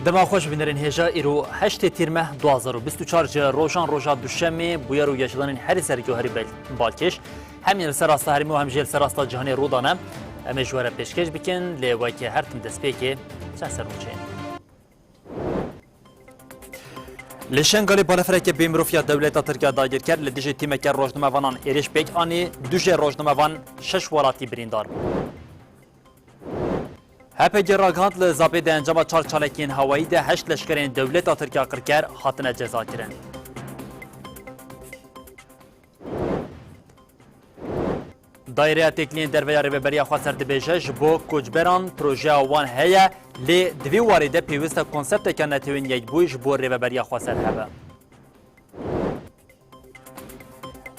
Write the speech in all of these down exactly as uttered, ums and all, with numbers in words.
Dema xweş bînerên hêja, îro heştê Tîrmeh du hazar û bîst û çar ji rojan roja duşemê bûyer û geşedanên herî sereke û herî bel-, balkêş. Hem li ser asta herêmê û hem jî li ser asta cîhanê rû dane. Em ê ji we re pêşkêş bikin, lê weke her tim destpêkê çend sernûçeyên. Li Şengalê balafireke bêmirov ya dewleta Tirk ya dagirker li dijî tîmeke rojnamevanan êrîş pêk anî, du jê rojnamevan şeş welatî birîndar bûn. H P G ragihand li Zapê di encama çar çalakiyên hewayî de heşt leşkerên dewleta Tirk ya qirker hatine cezakirin. Daireya Têkiliyên Derve ya Rêveberiya Xweser dibêje, ji bo koçberan projeya wan heye, lê di vî warê de pêwist e konsepteke Netewên Yekbûyî ji bo Rêveberiya Xweser hebe.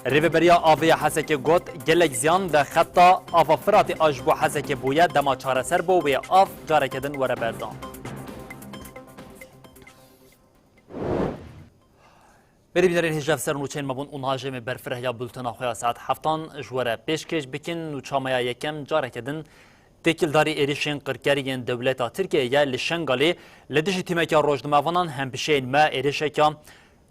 Rêveberiya Avê ya Hesekê got, gelek ziyan li xeta Ava Firatê a ji bo Hesekê bûye, dema çareser bo wê av careke din were berdan. Berî bînerên hêja, ev ser nûçeyên me bûn û niha jê me berfireh ya bultena xwe ya saet heftan ji we re pêşkêş bikin. Nûça me ya yekem careke din têkildarî êrîşên qirkeriyên dewleta Tirkiyeyê ye li Şengalê. Li dijî tîmeke rojnamevanan hembişeyên me êrîşeke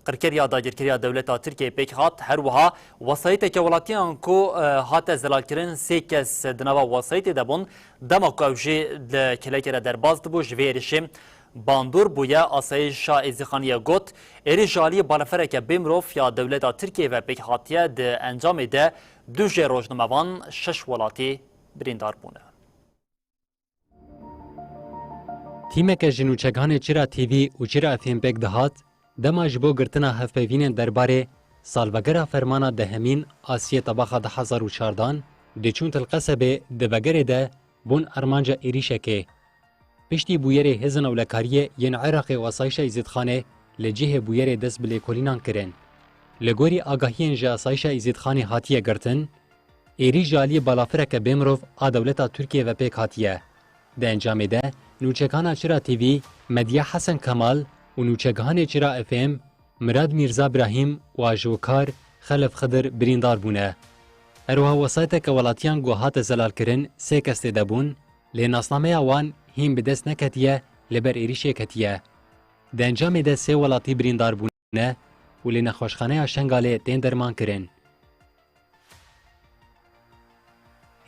qirkeriya dagirkeriya dewleta Tirkiyeyê pêk hat. Her wiha wesayîteke welatiyan ku, e, hate zelalkirin, sê kes di nava wesayîtê de bûn. Dema ku ew jî li kêlekê re derbas dibû, ji vê êrîşê bandor bûye. Asayîşa Êzîdxaniyê got, êrîş ji aliyê balafereke bêmirov ya dewleta Tirkiyeyê ve pêk hatiye, di encamê de du jê rojnamevan şeş welatî birîndar bûne. Tîmeke ji nûçegihanê Çira T V û Çira F M pêk dihat, dema ji bo girtina hevpeyvînên derbarê salvegera fermana dehemîn a siyê tebaxa du hezar û çardan diçûn Til Qesebê, di vegerê de bûn armanca êrîşekê. Piştî bûyerê hêzên ewlekariyê yên Iraqê û Asayişa Îzîdxanê li cihê bûyerê dest bi lêkolînan kirin. Li gorî agahiyên ji Asayişa Îzîdxanê hatiye girtin, êrîş ji aliyê balafireke bêmirov a dewleta Tirkiyê ve pêk hatiye. Di encamê de nûçegihana Çira T V Medya Hesen Kemal û nûçegihanê Çira F M Mirad Mîrza Brahîm û ajokar Xelef Xidir birîndar bûne. Her wiha wesayîteke welatiyan ku hate zelalkirin sê kes tê de bûn, lê nasnameya wan hîn bi dest neketiye, li ber êrîşê ketiye. Di encamê de sê welatî birîndar bûne û li nexweşxaneya Şengalê tên dermankirin.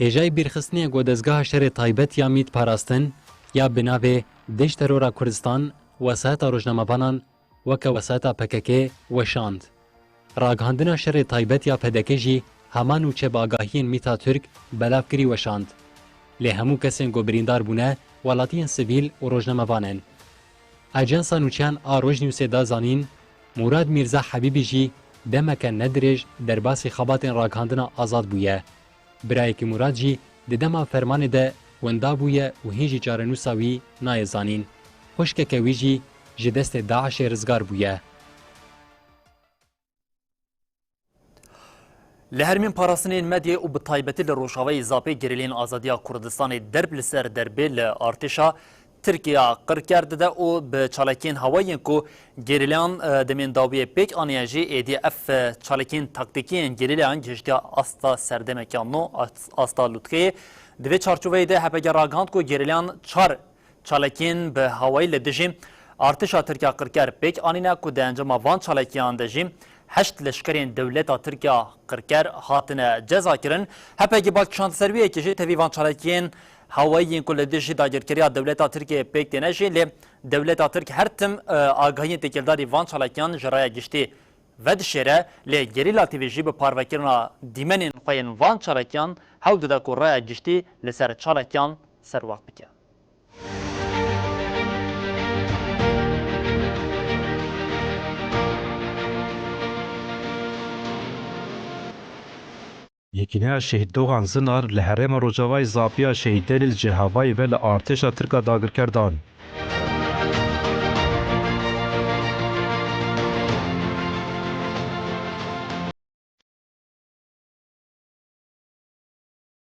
Hêjayî bîrxistinê ku dezgeha şerê taybet ya mît parastin ya bi navê Dij Terora Kurdistan wesayeta rojnamevanan weke wesayeta P K K weşand. Ragihandina şerê taybet ya P D K jî hema nûçe bi agahiyên mîta Tirk belav kirî weşand. Lê hemû kesên ku birîndar bûne welatiyên sivîl û rojnamevan in. Ajansa nûçeyan a Rojnewsê da zanîn, Murad Mîrza Hebîbî jî demeke nedirêj derbasî xebatên ragihandina azad bûye. Birayekî Murad jî di dema fermanê de winda bûye û hîn jî çarenûsa wî nayê zanîn. Xwişkeke wî jî ji destê DAIŞê rizgar bûye. Li hermên parastinên medyê û bi taybetî li Rojavayê Zapê gerîlên azadiya Kurdistanê derb li ser derbê li artêşa Tirkiya qirker dide û bi çalakiyên hewayî yên ku gerîlayan, e, demên dawiyê pêk aniye jî êdî ev, e, çalakiyên taktîkî yên gerîlayan gihiştiye asta serdemeke nû, as-, asta lûtkeyê. Di vê çarçoveyê de H P G ragihand ku gerîlayan çar çalakiyên bi hewayî li dijî artêşa Tirk ya qirker pêk anîne ku di encama van çalakiyan de jî heşt leşkerên dewleta Tirk ya qirker hatine cezakirin. H P G bal kişand ser wî yekê jî tevî van çalakiyên hewayî yên ku li dijî dagirkeriya dewleta Tirkiyeyê pêk têne jî, lê dewleta Tirk her tim, e, agahiyên têkildarî van çalakiyan ji raya giştî vedişêre, lê Gerîla T V jî bi parvekirina dîmenên xwe yên van çalakiyan hewl dide ku raya giştî li ser çalakiyan serwext bike. Yekîneya Şehîd Doğan Zinar li herêma Rojavayê Zapiya şehîd Delîl ji hevayî ve li artêşa Tirk a dagirker dan.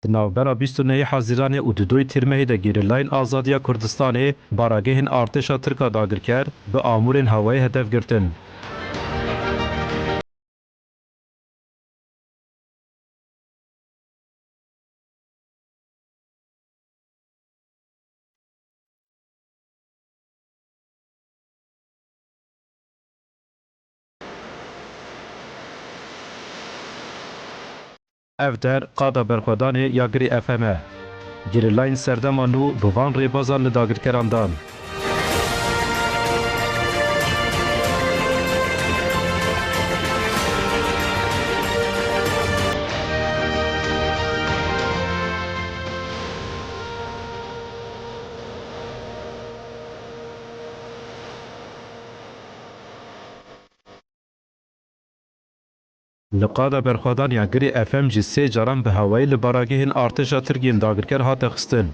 Di navbera bîst û nehê Hezîranê û di doyê Tîrmehê de gerîlayên Azadiya Kurdistanê baragehên artêşa Tirk a dagirker bi amûrên hewayê hedef girtin. Ev der qada berxwedanê ya Girê F M e. Gerîlayên serdema nû bi van rêbazan li dagirkeran dan. Li qada berxwedan ya Girê F M jî sê caran bi hewayî li baragehên artêşa Tirk yên dagirker hate xistin.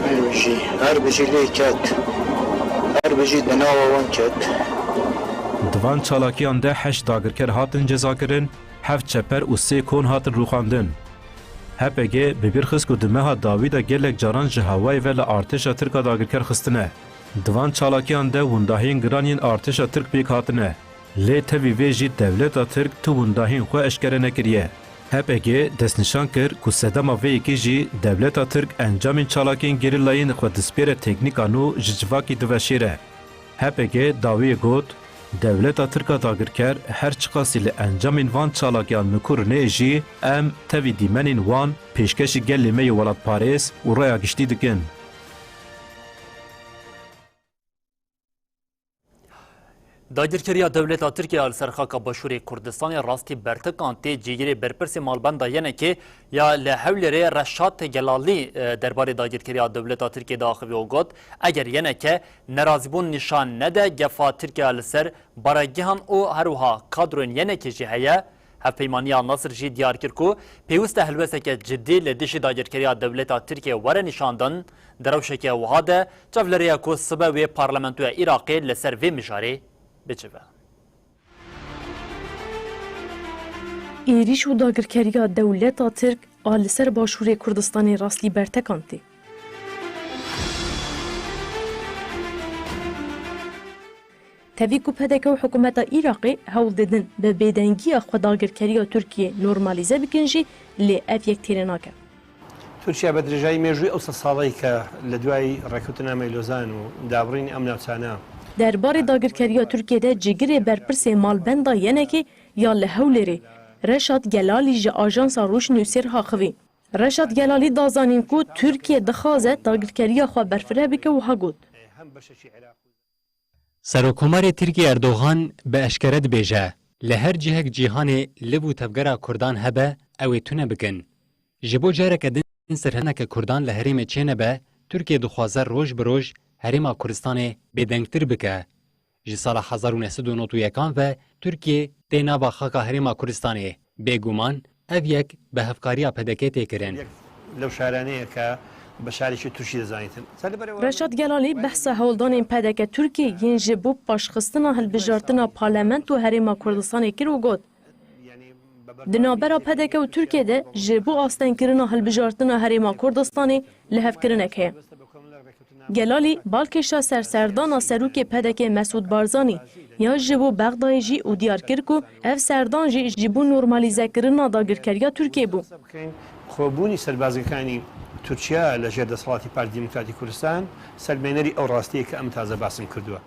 Her bijî, her bijî lê ket. Her bijî di nava wan ket. Di van çalakiyan de heşt dagirker hatin cezakirin, heft çeper û sê kon hatin rûxandin. H P G bi bîr xist ku di meha dawî de gelek caran ji hewayê ve li artêşa Tirk a dagirker xistine. Di van çalakiyan de windahiyên giran yên artêşa Tirk pêk hatine. Lê tevî vê jî dewleta Tirk tu windahiyên xwe eşkere nekiriye. H P G destnîşan kir ku sedema vê yekê jî dewleta Tirk encamên çalakiyên gerîlayên xwe dispêre teknîka nû ji civakî diveşêre. H P G dawiyê got, dewleta Tirk a dagirker her çiqasî li encamên van çalakiyan mikur neyê jî em tevî dîmenên wan pêşkêşî gelê me yê welatparêz û raya giştî dikin. Dagirkeriya dewleta Tirkiye ya li ser xaka Başûrê Kurdistanê rastî bertekand tê cîgirê berpirsê malbenda yenekê ya li Hewlêrê Reşat Gelalî, e, derbarê dagirkeriya dewleta Tirkiye de axivî û got, eger yeneke nerazîbûn nîşan nede, gefa Tirkiye li ser baregehan û her wiha kadroyên yenekê jî heye. Hevpeymaniya Nasir jî diyar kir ku pêwist e helwesteke cidî li dijî dagirkeriya dewleta Tirkiye were nîşandin. Di rewşeke wiha de çavlêrê ye ku sibe wê parlamentoya Iraqê li ser vê mijarê bicive. Êrîş û dagirkeriya dewleta Tirk a li ser Başûrê Kurdistanê rastî bertekand tê. Tevî ku P D K û hikûmeta Iraqê hewl didin bi bêdengiya xwe dagirkeriya Tirkiyê normalîze bikin jî, lê ev yek têrê nake. تورکیا بە درێژایی مێژووی ئەو سەد ساڵەی کە لە دوای ڕێککەوتننامەی لۆزان و دابڕینی ئەم ناوچانە Derbarê dagirkeriya Tirkiyê de cîgirê berpirsê malbenda yenekê ya li Hewlêrê, Reşat Gelalî ji ajansa Roj Newsê re axivî. Reşat Gelalî da zanîn ku Tirkiye dixwaze dagirkeriya xwe berfireh bike û wiha got. Serokkomarê Tirkiyê Erdogan bi eşkere dibêje, li her cihek cîhanê liv û tevgera Kurdan hebe, ew ê tune bikin. Ji bo careke din sirhildaneke Kurdan li herêmê çênebe, Tirkiye dixwaze roj bi roj herêma Kurdistanê bêdengtir bike. Ji sala hezar û neh sed û nod û yekan ve Tirkiye tê nava xaka herêma Kurdistanê. Bêguman ev yek bi hevkariya P D K tê kirin. لەو شارانەیە کە بە شارێکی تورکی دەزانیتن. Reşat Gelalî behsa hewldanên P D K Tirkiyê yên ji bo paşxistina hilbijartina parlamento herêma Kurdistanê kir û got, di navbera P D K û Tirkiyê de ji bo astengkirina hilbijartina herêma Kurdistanê lihevkirinek heye. Gelalî balkêşa serserdana serokê P D K Mesûd Barzanî ya ji bo Bexdayê jî û diyar kir ku ev serdan jî ji bo normalîzekirina dagirkeriya Tirkiyê bû. خۆبوونی سەربازگەکانی تورکیا لە ژێر دەسەڵاتی پارتی دیموکراتی کوردستان سەلمێنەری ئەو ڕاستیە کە ئەم تازە باسم کردووە.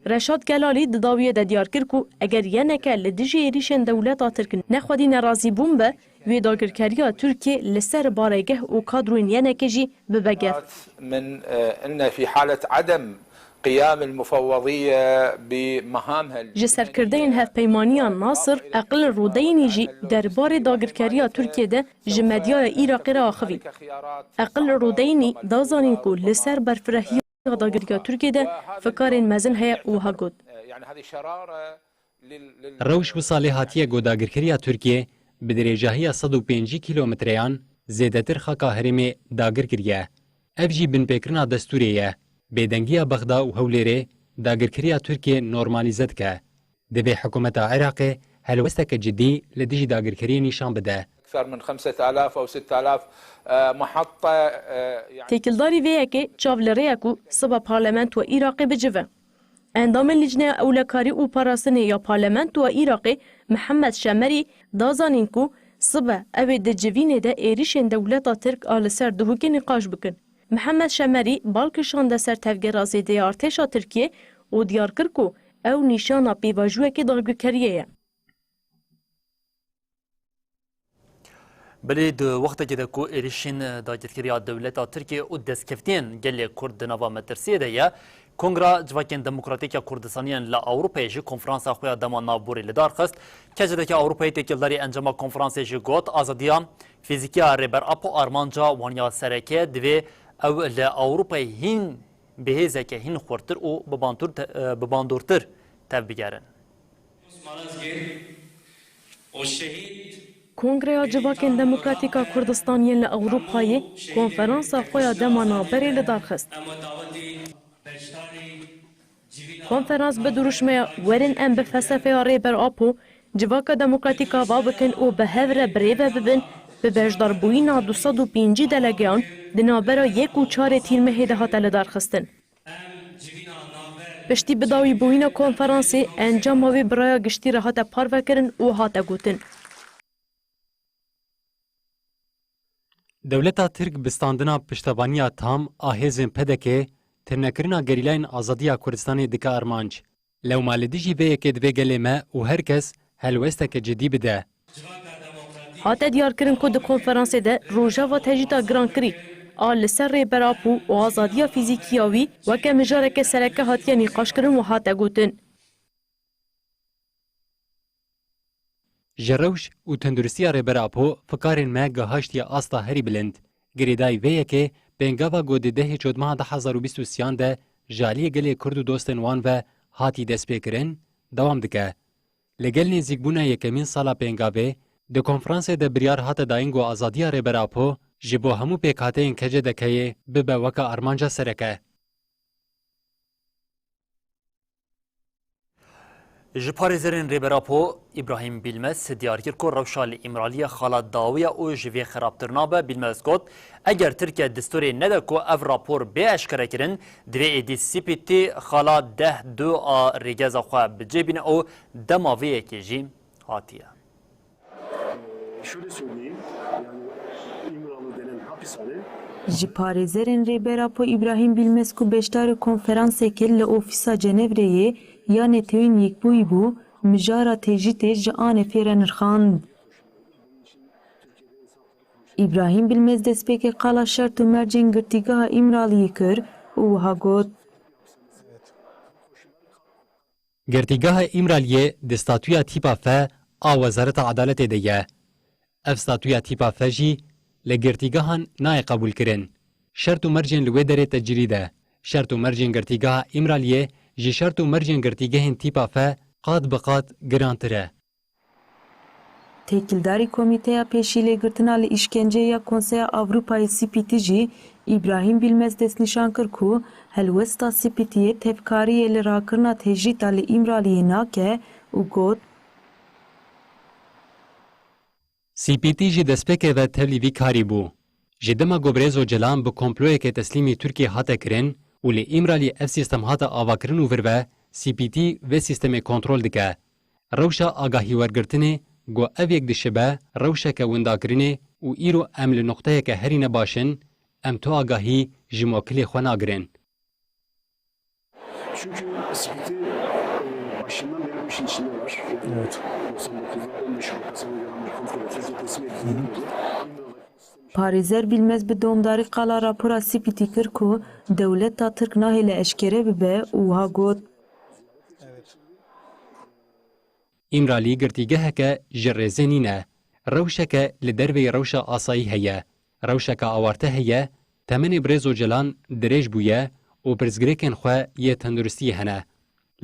Reşat Gelalî di dawiyê de diyar kir ku eger yeneke li dijî êrîşên dewleta Tirk ne xwedî nerazîbûn be, wê dagirkeriya Tirkiyê li ser baregeh û kadroyên yenekê jî bibe gef. من، آه، إن في حالة عدم قيام المفوضية بمهامها Ji serkirdeyên hevpeymaniya Nasir, Eqil Rûdeynî jî derbarê dagirkeriya Tirkiyê de ji medyaya Iraqê re axivî. Eqil Rûdeynî da zanîn ku li ser berfirehiya dagirkeriya Tirkiyê de fikarên mezin heye û wiha got. Rewş wisa lê hatiye ku dagirkeriya Tirkiyê bi dirêjahiya sed û pêncî kîlometreyan zêdetir xaka herêmê dagir kiriye. Ev jî binpêkirina destûrê ye. Bêdengiya Bexda û Hewlêrê dagirkeriya Tirkiyê normalîze dike. Divê hikûmeta Iraqê helwesteke cidî li dijî dagirkeriyê nîşan bide. أكثر من خمسة آلاف أو ستة آلاف، آه، محطة، آه، يعني Têkildarî vê yekê çav li rê ye ku sibe parlamentoya Iraqê bicive. Endamên Licneya Ewlekarî û Parastinê ya Parlamentoya Iraqê Mihemed Şemerî da zanîn ku sibe ew ê di civînê de êrişên dewleta Tirk a li ser Duhokê nîqaş bikin. Mihemed Şemerî bal kişande ser tevgera zêde ya artêşa Tirkiyê û diyar kir ku ew nîşana pêvajoyekê dagirkeriyê ye. Belê di wextekê de ku êrişên dagirkeriya dewleta Tirkiyê û destkeftiyên gelê Kurd di nava metirsiyê de ye, Kongra Civakên Demokratîk ya Kurdistanî yên li Ewropayê jî konferansa xwe ya dema navborî li dar xist. Kecedeke Ewropayê têkildarî encama konferansê jî got, azadiya fîzîkî ya Rêber Apo armanca wan ya sereke, divê ew li Ewropayê hîn bi hêzeke hîn xurtir û bi bandor te-, bi bandortir tevbigerin. Kongreya Civakên Demokratîk a Kurdistanî yên li Ewropayê konferansa xwe ya dema navberê li dar xist. Konferans bi dirûşmeya Werin em bi felsefeya Rêber Apo civaka demokratîk ava bikin û bi hev re birêve bibin, bi beşdarbûyîna du sed û pêncî delegeyan di navbera yek û çarê Tîrmehê de hate lidarxistin. Piştî bidawîbûyîna konferansê, encama wê bi raya giştî re hate parvekirin û hate gotin. Dewleta Tirk bi standina piştevaniya tam a hêzên P D K, turnekirina gerîlayên azadiya Kurdistanê dike armanc. Lewma li dijî vê yekê divê gelê me û her kes helwesteke cidî bide. Hate diyarkirin ku di konferansê de rojeva tecrîda girankirî a li ser Rêber Apo û azadiya fîzîkî ya wî weke mijareke sereke hatiye nîqaşkirin û hate gotin. Ji rewş û tenduristiya Rêber Apo fikarên me gihaştiye asta herî bilind. Girêdayî vê yekê pêngava ku di dehê Çotmeha du hezar û bîst û sêyan de ji aliyê gelê Kurd û dostên wan ve hatî destpêkirin, dewam dike. Li gel nêzîkbûna yekemîn sala pêngavê, di konferansê de biryar hate dayîn ku azadiya Rêber Apo ji bo hemû pêkhateyên K C D K'yê bibe weke armanca sereke. Ji parêzerên Rêber Apo, Îbrahîm Bîlmes diyar kir ku rewşa li Îmraliyê xala dawî ye û ji vê xerabtir nabe. Bîlmes got, eger Tirkiye destûrê nede ku ev rapor bê eşkerekirin, divê êdî C P T xala deh du a rêgeza xwe bi cih bîne û dema vê yekê jî hatiye. Şöyle söyleyeyim, yani İmralı denen hapishane Ji parêzerên Rêber Apo Îbrahîm Bîlmes ku beşdarê konferanseke li ofîsa Cenevreyê ya Netewên Yekbûyî bû, mijara tecrîtê ji ANF'ê re nirxand. Îbrahîm Bîlmes destpêkê qala şert û mercên girtîgeha Îmraliyê kir û wiha got. Girtîgeha Îmraliyê di statûya tîpa F a Wezareta Edaletê de ye. Ev statûya tîpa F jî li girtîgehan nayê qebûlkirin. Şert û mercên li wê derê tecrîd e. Şert û mercên girtîgeha Îmraliyê ji şert û mercên girtîgehên tîpa F qat bi qat girantir e. Têkildarî Komîteya Pêşîlêgirtina li Îşkenceyê ya Konseya Ewropayê C P T jî Îbrahîm Bîlmes destnîşan kir ku helwesta C P T'yê tevkariyê li rakirina tecrîta li Îmraliyê nake û got, C P T ji destpêkê ve tevlî vî karî bû. Ji dema ku Birêz Ocalan bi komployeke teslîmî Tirkiyê hate kirin û li Îmraliyê ev sîstem hate avakirin û vir ve, C P T vê sîstemê kontrol dike. Rewşa agahîwergirtinê ku ev yek dişibe rewşeke windakirinê û îro em li noqteyeke herî ne baş in, em tu agahî ji mokilê xwe nagirin. Çünkü C P T, e, başından beri bu işin içinde var. Yani Evet. doksan dokuzda on beş Şubat'ta sanıyorum Amerikan Kuvvetleri Türkiye'ye teslim edildi. Parêzer Bîlmez bi domdarî qala rapora C P T kir ku dewleta Tirk nahêle eşkere bibe û wiha got, Îmralî girtîgeheke ji rêzê nîne. Rewşeke li derveyî rewşa asayî heye. Rewşeke awarte heye, temenê Birêz Ocalan dirêj bûye û pirsgirêkên xwe yê tenduristiyê hene.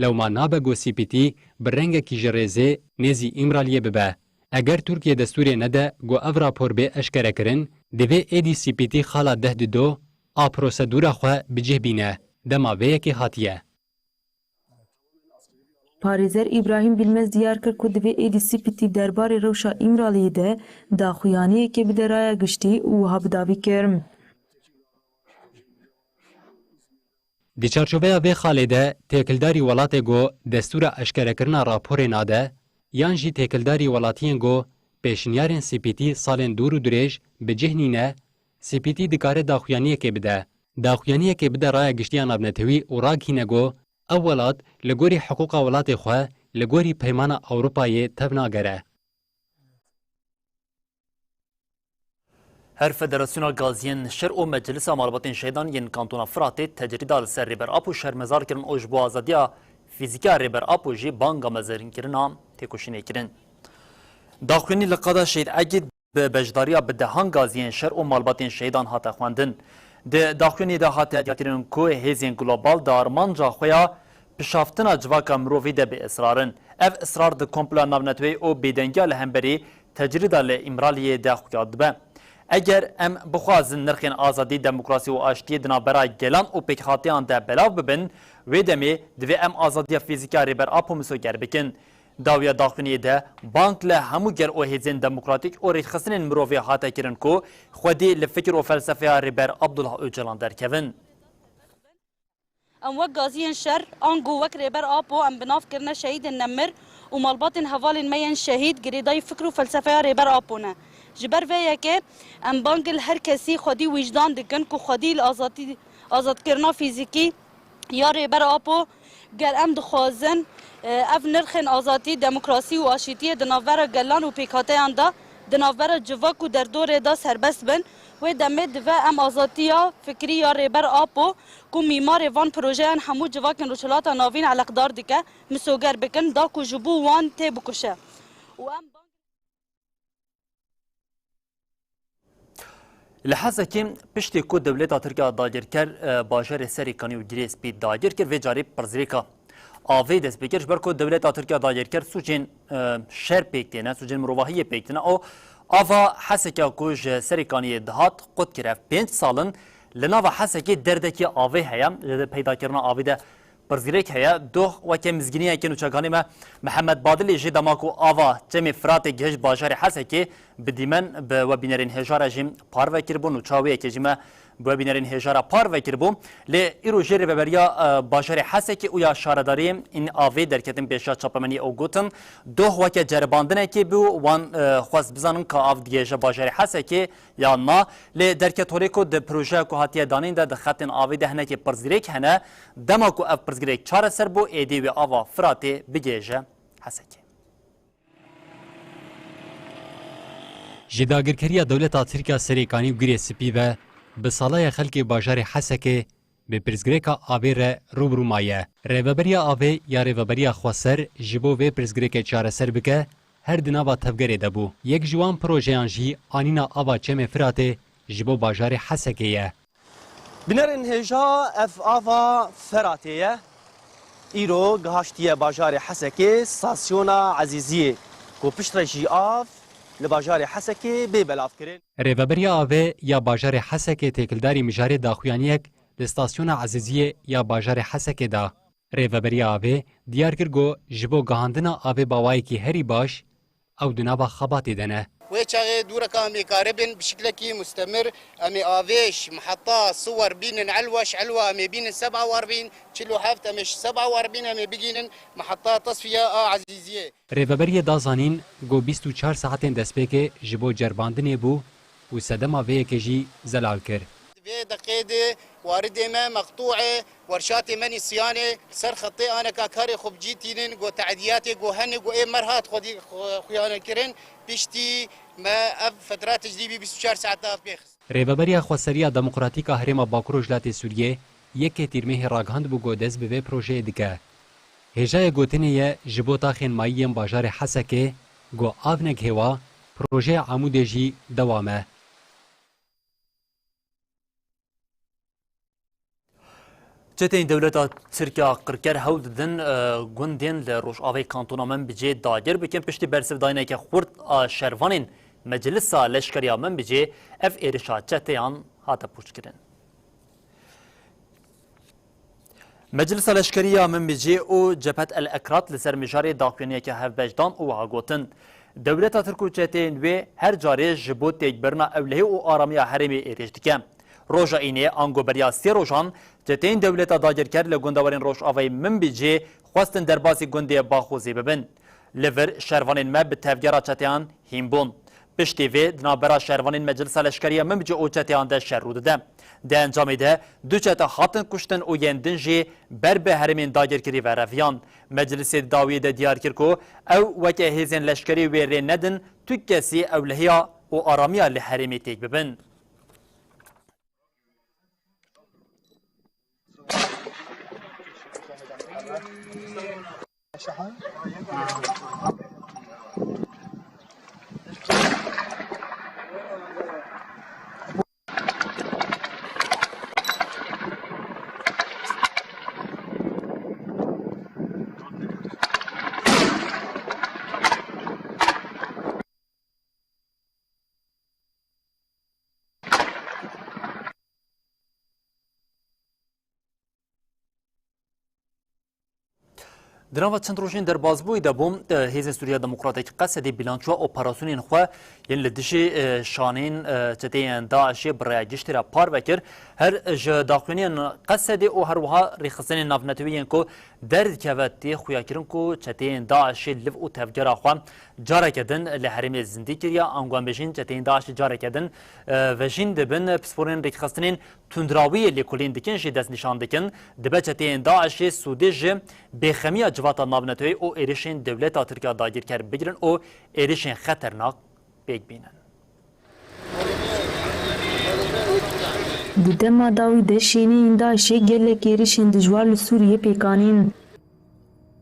Lewma nabe ku C P T bi rengekî ji rêzê nêzî Îmraliyê bibe. Eger Tirkiye destûrê nede ku ev rapor bê eşkerekirin, divê êdî C P T xala deh dido a prosedûra xwe bi cih bîne, dema vê yekê hatiye. Parêzer Îbrahîm Bilmez diyar kir ku divê êdî C P T derbarê rewşa Îmraliyê de daxuyaniyekê bide raya giştî û wiha bi dawî kir. Di çarçoveya vê xalê de têkildarî welatê ku destûra eşkerekirina raporê nade, yan jî têkildarî welatiyên ku pêşniyarên C P T salên dûr û dirêj bi cih nîne, C P T dikare daxuyaniyekê bide. Daxuyaniyekê bide raya giştî ya navnetewî û ragihîne ku ev welat li gorî hiqûqa welatê xwe li gorî Peymana Ewropayê tev nagere. Her Federasyona Gaziyên Şer û Meclisa Malbatên Şehîdan yên Kantona Firatê tecrîda li ser Rêber Apo şermezar kirin û ji bo azadiya fîzîkî ya Rêber Apo jî banga mezirînkirina têkoşînê kirin. Daxuyanî li qada Şehîd Egîd bi beşdariya bi dehan gaziyên şer û malbatên şehîdan hate xwendin. Di daxuyaniyê de hate diyarkirin ku hêzên global di armanca xwe ya pişaftina civaka mirovî de bi israr in. Ev israr di komploya navneteweyî û bêdengiya li hemberî tecrîda li Îmraliyê de xuya dibe. Eger em bixwazin nirxên azadî, demokrasî û aştiyê di navbera gelan û pêkhateyan de belav bibin, wê demê divê em azadiya fîzîkî ya Rêber Apo misoger bikin. Dawiya daxuyaniyê de bang li hemû gel û hêzên demokratîk û rêkxistinên mirovî hate kirin ku xwedî li fikir û felsefeya Rêber Abdullah Ocalan derkevin. Em wek gaziyên şer, ango wek Rêber Apo em bi nav kirine şehîdên nemir û malbatên hevalên me yên şehîd girêdayî fikr û felsefeya Rêber Apo ne. Ji ber vê yekê em bang li her kesî xwedî wijdan dikin ku xwedî li azadî, azadkirina fîzîkî ya Rêber Apo, ger em dixwazin, e, ev nirxên azadî, demokrasî û aşîtiyê di navbera gelan û pêkhateyan de, di navbera civak û derdorê de serbest bin, wê demê divê em azadiya fikrî ya Rêber Apo, ku mîmarê van projeyan hemû civakên Rojhilata Navîn eleqdar dike, misoger bikin, da ku ji bo wan tê bikuşe. Û em Li Hesekê piştî ku dewleta Tirk ya dagirker, e, bajarê Serêkanî û Girê Spî dagir kir, vê carî pirsgirêka avê dest pê kir, ji ber ku dewleta Tirk ya dagirker sûcên, e, şer pêk têne, sûcên mirovahiyê pêk têne. Û ava Hesekê ku ji Serêkaniyê dihat qut kir. Ev pênc sal in li nava Hesekê derdekî avê heye. Li peydakirina avê de pirsgirêk heye. Doh weke mizgîniyeke nûçeganê me Mihemed Badilî jî dema ku ava Çemê Firatê gihişt bajarê Hesekê, bi dîmen bi webînerên hêja re jî parve kiribûn û çawiyekê jî me bi webînerên hêja re parve kiribû. Lê îro jê rêveberiya, e, bajarê Hesekê û ya şaredariyê în avê derketin pêşiya çapemeniyê û gotin, doh weke ceribandinekê bû, wan, e, xwest bizanin ka av digihêje bajarê Hesekê, ya na, lê derket holê ku di projeya ku hatiye danîn de di xetên avê de hinekî pirsgirêk hene, dema ku ev pirsgirêk çareser bû, êdî wê ava Firatê bigihêje Hesekê. Ji dagirkeriya dewleta Tirk ya Serêkanî û Girê Spî ve bi sala ye xelkê bajarê Hesekê bi pirsgirêka avê re rû bi rû maye. Rêveberiya avê ya Rêveberiya Xweser ji bo vê pirsgirêkê çareser bike, her di nava tevgerê de bû. Yek ji wan projeyan jî anîna ava Çemê Firatê ji bo bajarê Hesekê ye. Binerên hêja, ev ava Feratê ye. Îro gihaştiye bajarê Hesekê, stasyona Ezîziyê, ku piştre jî av li bajarê Hesekê bê belavkirin. Rêveberiya avê ya bajarê Hesekê têkildarî mijarê daxuyaniyek li stasyona Ezîziyê ya bajarê Hesekê da. Rêveberiya avê diyar kir ku ji bo gihandina avê bi awayekî herî baş, ew di nava xebatê de ne. Wê çaxê dûreka em ê karibin bi şiklekî mustemir, em ê avê ji miheta Siwer bînin Elwa, ji Elwa em ê bînin Seb'a Warbîn, çil û heft em ê ji Seb'a Warbîn em ê bigînin miheta Tesfiya a Ezîziyê. Rêveberiyê da zanîn ku bîst û çar saetên destpêkê ji bo ceribandinê bû û sedema vê yekê jî zelal kir. Di vê deqê de waridê me meqtû e, werşatê me nîsiyan e, li ser xetê aneka karê xwe bi cî tînin, ku tediyatê ku hene, ku ê mer hat xwedî xwe-, xuyane kirin, piştî me ev fetra tecrîbî bîst û çar saeta pêxist. Rêveberiya Xweseriya Demokratîk a Herêma Bakur Rojhilatê Sûriyê yekê Tîrmehê ragihandibû ku dest bi vê projeyê dike. Hêjayê gotinê ye ji bo taxên mayî yên bajarê Hesekê, ku av negihê wa, projeya Amûdê jî dewam e. Çeteyên dewleta Tirk ya qirker hewl didin, e, gundên li rojavê kantona Minbicê dagir bikin. Piştî bersivdayîneke xurt a şervanên Meclisa Leşkeriya Minbicê, ev êrişa çeteyan hate pûçkirin. Meclisa Leşkerî ya Minbicê û Cephet El Ekrat li ser mijarê daxuyaniyeke hevbeş dan û wiha gotin, Dewleta Tirk û çeteyên wê her carê ji bo têkbirina ewlehî û aramiya herêmê êrîş dike. Roja Înê, ango beriya sê rojan, çeteyên dewleta dagirker li gundewarên rojavayê Minbicê xwestin derbasî gundê Baxozê bibin. Li vir şervanên me bi tevgera çeteyan hîn bûn. Piştî vê di navbera şervanên Meclisa Leşkerî ya Minbicê û çeteyan de şer rû dide. Di encamê de du çete hatin kuştin û yên din jî ber bi herêmên dagirkirî ve reviyan. Meclisê di dawiyê de diyar kir ku ew weke hêzên leşkerî wê rê nedin tu kesî ewlehiya û aramiya li herêmê têk bibin. Di nava çend rojên derbazbûyî de bû, e, Hêzên Sûriya Demokratîk Qesedê bîlançoya operasyonên xwe yên li dijî, e, şaneyên, e, çeteyên DAIŞê bi rêya giştî re parve kir. Her ji daxuyaniyên Qesedê û her wiha rêxistinên navnetewî yên ku derdikeve tê xuyakirin ku çeteyên DAIŞê liv û tevgera xwe careke din li herêmê zindî kiriye, ango em bêjin çeteyên DAIŞê careke din, e, vejîn dibin, pisporên rêkxistinên tundrawiyê lêkolîn dikin jî destnîşan dikin, dibe çeteyên DAIŞê sûdê ji bêxemiya civata navneteweyî û êrişên dewleta Tirk ya dagirker bigirin û êrişên xeternak pêk bînin. Di dema dawî de şêneyên DAIŞê gelek êrişên dijwar li Sûriyê pêk anîn.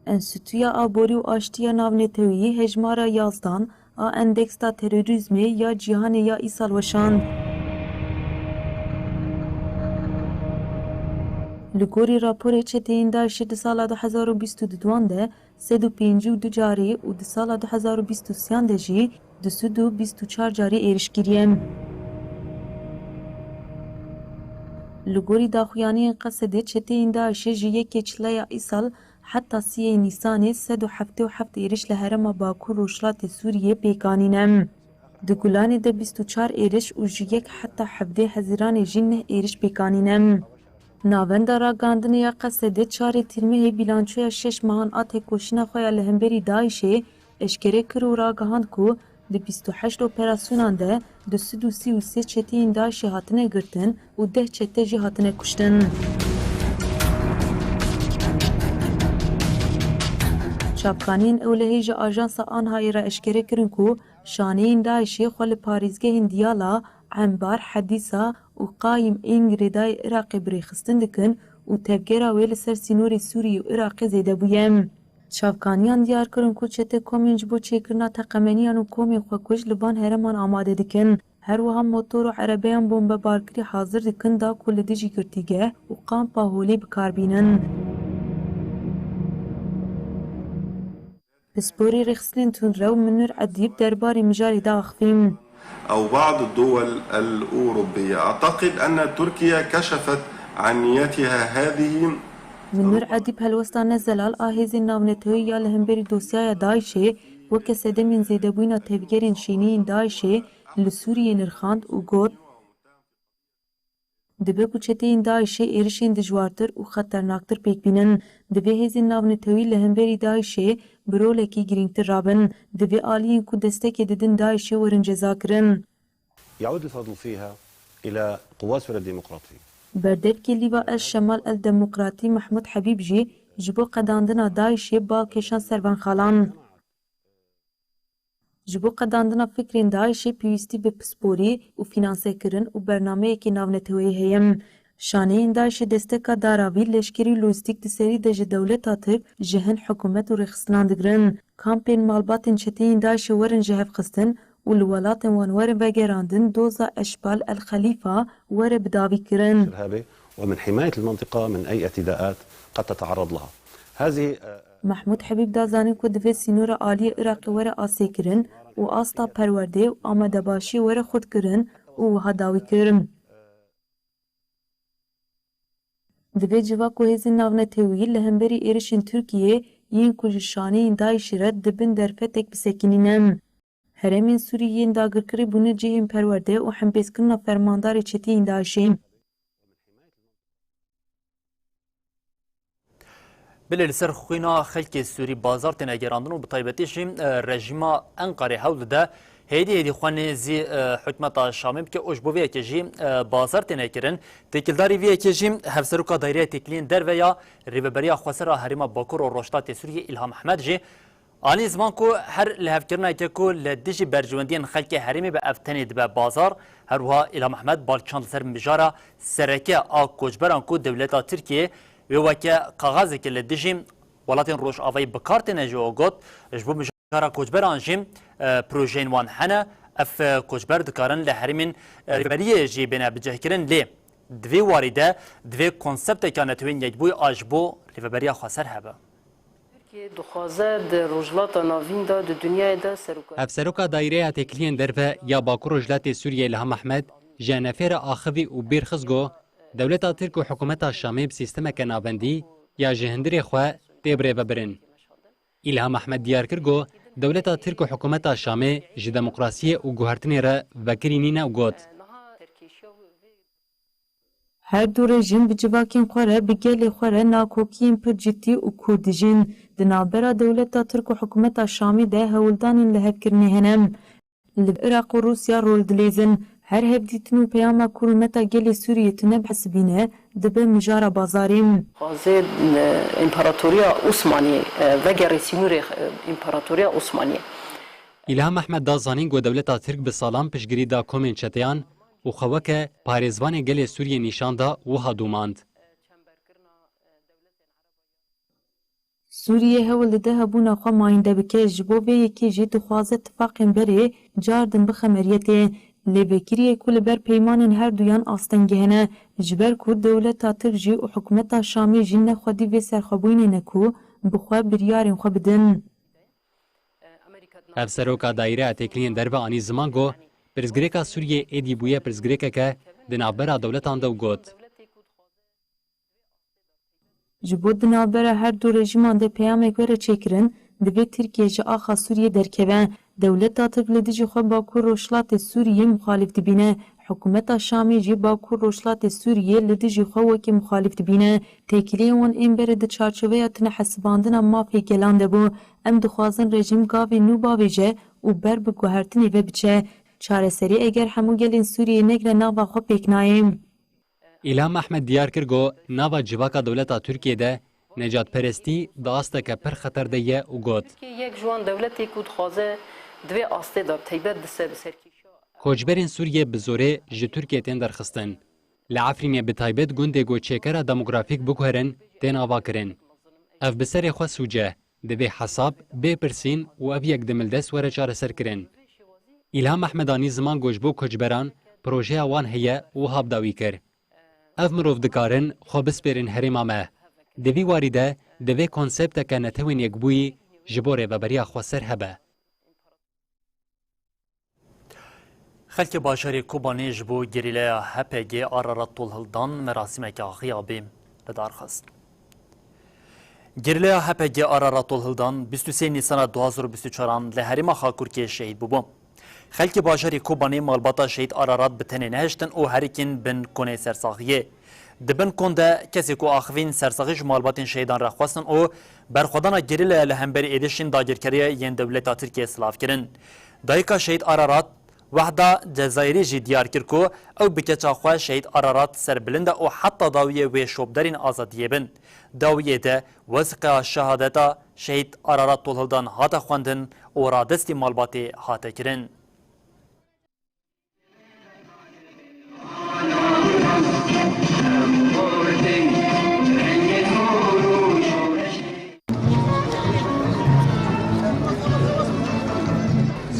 Enstîtuya Aborî û Aştiya Navneteweyî hejmara yazdan a Endeksa Terorîzmê ya Cîhanê ya îsal weşand. Li gorî raporê çeteyên DAIŞê di sala du hezar û bîst û duan de sed û pêncî û du carî û di sala du hezar û bîst û sêyan de jî du sed û bîst û çar carî êriş kiriye. Li gorî daxuyaniyên Qesedê çeteyên DAIŞê ji yekê çileya îsal heta siyê Nîsanê sed û heftê û heft êriş li herêma Bakur Rojhilatê Sûriyê pêk anîne. Di Gulanê de bîst û çar êriş û ji yek heta hevdê Hezîranê jî neh êriş pêk anîne. Navenda Ragihandinê ya Qesedê çarê Tîrmehê bîlançoya şeş mehan a têkoşîna xwe ya li hemberî DAIŞê eşkere kir û ragihand ku di bîst û heşt operasyonan de du sed û sî û sê çeteyên DAIŞê hatine girtin û deh çete jî hatine kuştin. Çavkaniyên ewlehî ji ajansa Anhayê re eşkere kirin ku şaneyên DAIŞê xwe li parêzgehên Diyala, Enbar, Hedîsa û Qayim ên girêdayî Iraqê bi rêxistin dikin û tevgera wê li ser sînorê Sûriyê û Iraqê zêde bûye. Çavkaniyan diyar kirin ku çete komên ji bo çêkirina teqemeniyan û komên xwekuj li van herêman amade dikin. Her wiha motor û erebeyan bombebarkirî hazir dikin da ku li dijî girtîgeh û kampa holê bi kar bînin. Pisporê rêxistinên tundrew Minûr Edîb derbarê mijarê de axivî. أو بعض الدول الأوروبية. أعتقد أن تركيا كشفت عن نيتها هذه. Minûr Edîb helwesta nezelal a hêzên navneteweyî ya li hemberî dosyaya DAIŞê weke sedemên zêdebûyîna tevgerên şêniyên DAIŞê li Sûriyê nirxand û got, Dibe ku çeteyên DAIŞê êrişên dijwartir û xeternaktir pêk bînin, divê hêzên navnetewî li hemberî DAIŞê bi rolekî girîngtir rabin. Divê aliyên ku destekê didin DAIŞê werin cezakirin. يعود الفضل فيها إلى قوات سوريا الديمقراطية. Berdevkê Lîva El Şemal El Demokratî Mehmûd Hebîb jî ji bo qedandina DAIŞê bal kêşan ser van xalan. Ji bo qedandina fikrên DAIŞê pêwîstî bi pisporî û fînansekirin û bernameyekê navneteweyî heye. Şaneyên DAIŞê desteka daravî, leşkerî û lojîstîk di serî de ji dewleta Tirk, ji hin hikûmet û rêxistinan digirin. Kampên malbatên çeteyên DAIŞê werin jihevxistin û li welatên wan werin vegerandin doza Eşbal El Xelîfa were bidawîkirin. الإرهابي ومن حماية المنطقة من أي اعتداءات قد تتعرض لها. هذه، آه، Mehmûd Hebîb da zanîn ku divê sînora aliyê Iraqê were asêkirin û asta perwerdê û amadebaşiyê were xurtkirin û wiha dawî kir. Divê civak û hêzên navneteweyî li hemberî êrişên Tirkiyê yên ku ji şaneyên DAIŞ'ê re dibin derfetek bisekinînin. Herêmên Sûrî yên dagirkirî bûne cihên perwerde û hembêzkirina fermandarê çeteyên DAIŞ'ê. Bilê li ser xwîna xelkê Sûrî bazar têne gerandin û bi taybetî jî, e, rejîma Enqerê hewl dide hêdî hêdî xwe nêzî, e, hikûmeta Şamê bike û ji bo vê yekê jî, e, bazar têne kirin. Têkildarî vê yekê jî Hevseroka Daîreya Têkiliyên Derve ya Rêveberiya Xweser a Herêma Bakur û Rojhilatê Sûriyê Îlham Ehmed jî anî ziman ku her lihevkirineke ku li dijî berjewendiyên xelkê herêmê be, ev tenê dibe bazar. Her wiha Îlham Ehmed bal çand li ser mijara sereke a koçberan ku dewleta Tirkiyê wê weke kaxezeke li dijî welatên Rojavayî bi kar têne jî û got, ji bo mijara koçberan jî, e, projeyên wan hene, ev, e, koçber dikarin li herêmên, e, rêveriyê jî bêne bicihkirin, lê di vê warî de divê konsepteka Netewên Yekbûyî a ji bo Rêveberiya Xweser hebe. Tirkiye dixwaze di Rojhilata Navîn de, di dinyayê de serokatî. Hevseroka Daîreya Têkiliyên Derve ya Bakur Rojhilatê Sûriyê Îlham Ehmed ji Enefê re axivî û bîr xist got, dewleta Tirk û hikûmeta Şamê bi sîstemeke navendî ya ji hundirê xwe tê birêvebirin. Îlham Ehmed diyar kir got, dewleta Tirk û hikûmeta Şamê ji demokrasiyê û guhertinê re vekirî nîne û got, Her du rejîm bi civakên xwe re, bi gelê xwe re nakokiyên pir cidî û kûr dijîn. Di navbera dewleta Tirk û hikûmeta Şamê de hewldanên lihevkirinê hene. Li Iraq û Rûsya rol dileyzin. Her hevdîtin û peyama ku rûmeta gelê Sûriyê tune bihesibîne, dibe mijara bazarê. Xwazê, e, Împaratoriya Osmanî, e, vegerê sînorê, e, Împaratoriya Osmanî. Îlham Ehmed da zanîn ku dewleta Tirk bi salan piştgirî da komên çeteyan û xwe weke parêzvanê gelê Sûriyê nîşan da, wiha domand. Sûriye hewl dide hebûna xwe mayînde bike, ji bo vê yekê jî dixwaze tifaqên berê cardin bixe meriyetê. Lê vekiriyê ku li ber peymanên her duyan astengî hene, ji ber ku dewleta Tirk jî û hikûmeta Şamê jî ne xwedî vê serxwebûyînê ne ku bi xwe biryarên xwe bidin. Hevseroka Daîreya Têkiliyên Derve anî ziman ku pirsgirêka Sûriyê êdî bûye pirsgirêkeke di navbera dewletan de û got, Ji bo di navbera her du rejîman de peyamek were çêkirin, divê Tirkiye ji axa Sûriyê derkeve. Dewleta Tirk li dijî xwe Bakur Rojhilatê Sûriyê muxalîf dibîne. Hikûmeta Şamê jî Bakur Rojhilatê Sûriyê li dijî xwe wekî muxalîf dibîne. Têkiliyên wan ên berê di çarçoveya tunehesibandina mafê gelan de bû. Em dixwazin rejîm gavê nû bavêje û ber bi guhertinê ve biçe. Çareserî eger hemû gelên Sûriyê negre nava xwe pêk nayê. Îlham Ehmed diyar kir ku nava civaka dewleta Tirkiyê de necatperestî di asteke pir xeter de ye û got, Tirkiye yek ji wan dewletê ku dixwaze di vê astê de bi taybet di ser, bi serkêşiya Koçberên Sûriyê bi zorê ji Tirkiyê tên derxistin. Li Efrînê bi taybet gundê ku çêkera demografîk biguherin tên avakirin. Ev bi serê xwe sûc e. Divê hesab, bê pirsîn û ev yek dimildest were çareserkirin. Îlham Ehmed anî ziman ku ji bo koçberan projeya wan heye û wiha bi dawî kir, Ev mirov dikarin xwe bispêrin herêma me. Di vî warî de divê konsepteke Netewên Yekbûyî ji bo Rêveberiya Xweser hebe. Xelkê bajarê Kobanê ji bo gerîlaya H P G Ararat Tolhildan merasîmeke axiyabî li dar xist. Gerîlaya H P G Ararat Tolhildan bîst û sê Nîsana du hazar û bîst û çaran li herêma Xakurkê şehîd bûbû. Xelkê bajarê Kobanê malbata şehîd Ararat bi tenê nehiştin û herikîn bin konê sersaxiyê. Di bin kon de kesê ku axivîn sersaxî ji malbatên şehîdan re xwestin û berxwedana gerîlaya li hemberî êrişên dagirkeriya yên dewleta Tirkiyê silav kirin. Dayika şehîd Ararat, Wehda Cezayirî jî diyar kir ku ew bi keça xwe şehîd Ararat serbilind e û heta dawiyê wê şopderên azadiyê bin. Dawiyê de wesiqa şehadeta şehîd Ararat Tolhildan hate xwendin û radestî malbatê hate kirin.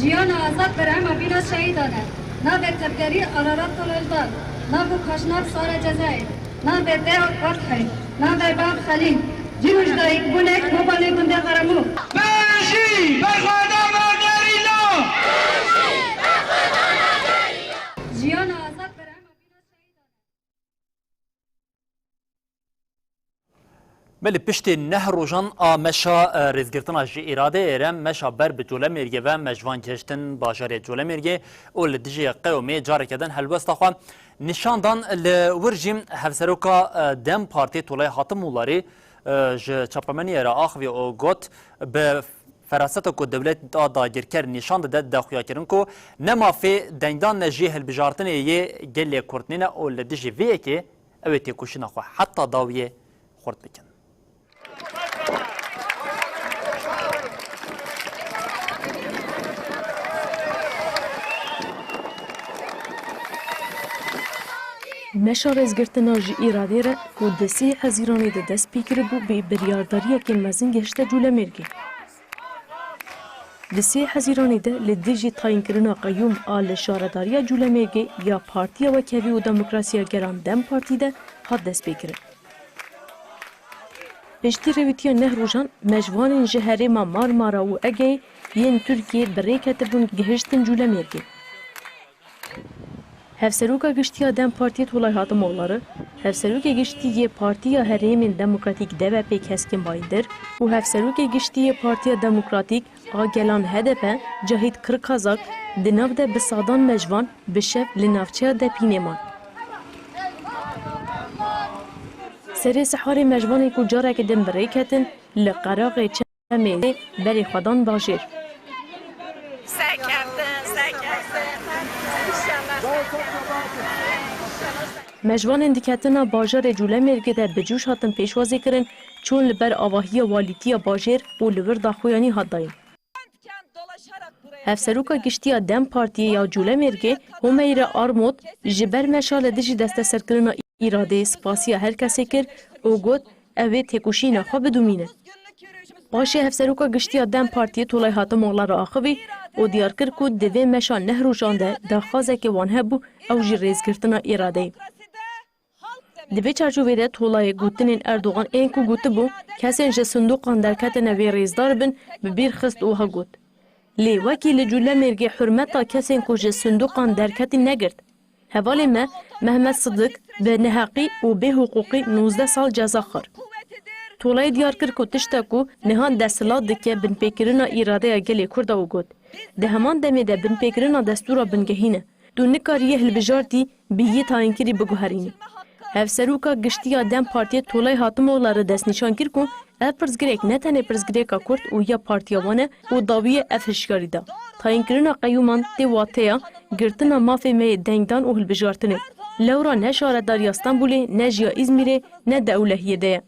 Jiyana azad berhema vîna şehîdan e. Navê tevgerî Ararat Tolhildan. Nav û paşnav Sara Cezayir. Navê Deo Fathî. Navê bav Xelîl. Cîn û ji dayikbûnek Kobanê gundê Xeremû. Berjî berxwedana gerîla! Jiyana azad berhema vîna şehîdan e. Belê piştî neh rojan a meşa, e, rêzgirtina ji îradeyê re meşa ber bi Colemêrgê ve mejvan gihiştin bajarê Colemêrgê û li dijî qewmê careke din helwesta xwe nîşan dan. Li wir jî hevseroka, e, DEM Partiyê Tolay Hatimoğulları, e, ji çapemeniyê re axivî û got, bi feraseta ku dewleta dagirker nîşan dide, daxuya kirin ku ne mafê dengdan ne jî hilbijartinê yê gelê Kurd nîne û li dijî vê yekê ew ê têkoşîna xwe heta dawiyê xurt bikin. Meşa rêzgirtina ji îradê re ku di sê Hezîranê de dest pê kiribû, bi biryardariyekên mezin gihişte Colemêrgê. Di sê Hezîranê de li dijî tayînkirina qeyûm a li Şaredariya Colemêrgê ya Partiya Wekhevî û Demokrasiya Gelan DEM Partî de hat destpêkirin. Piştî rêwîtiya neh rojan, mejvanên ji herêma Marmara û Egeyê yên Tirkiyê bi rê ketibûn gihiştin Colemêrgê. Hevseroka Giştî ya DEM Partiyê Tolay Hatimoğulları, Hevserokê Giştî yê Partiya Herêmên Demokratîk DBP Keskin Bayındır û Hevserokê Giştî yê Partiya Demokratîk a Gelan HDP Cahit Kırkazak di nav de bi sadan mejvan bi şev li navçeya Depînê man. Serê siharê mejvanên ku careke din bi rê ketin, li qeraxê Em ê berê xwe dan bajêr. Sekertin, sekertin. Mejvanên diketina bajarê Colemêrgê de bi coş hatin pêşwazî kirin, çûn li ber avahiya walîtiya bajêr û li wir daxuyanî hat dayîn. Hevseroka Giştî ya DEM Partiyê ya Colemêrgê Humeyra Armut ji ber meşa li dijî desteserkirina îradeyê spasiya her kesê kir û got, ew ê têkoşîna xwe bidomînin. Paşê Hevseroka Giştî ya DEM Partiyê Tolay Hatimoğulları axivî û diyar kir ku di vê meşa neh rojan de daxwazeke wan hebû, ew jî rêzgirtina îradeyê. Di vê çarçovê de Tolayê gotinên Erdogan ên ku gotibû, kesên ji sindoqan derketine wê rêzdar bin, bi bîr xist û wiha got, lê wekî li Colemêrgê hurmeta kesên ku ji sindoqan derketî negirt. Hevalê me Mehmet Sidik bi neheqî û bêhiqûqî nozdeh sal ceza xwar. Tolayê diyar kir ku tişta ku niha desthilat dike binpêkirina îradeya gelê Kurd e û got, di heman demê de binpêkirina destûra bingehîn e. Tu nikariyê hilbijartî bi yê tayînkirî biguherînî. Hevseroka Giştî ya DEM Partiyê Tolay Hatimoğulları destnîşan kir ku ev pirsgirêk ne tenê pirsgirêka Kurd û ya partiya wan e û dawiyê ev hişyarî da. Tayînkirina qeyûman tê wateya girtina mafê me yê dengdan û hilbijartinê. Lewra ne Şaredariya Stenbolê, ne jî ya Îzmîrê, ne di ewlehiyê de ye.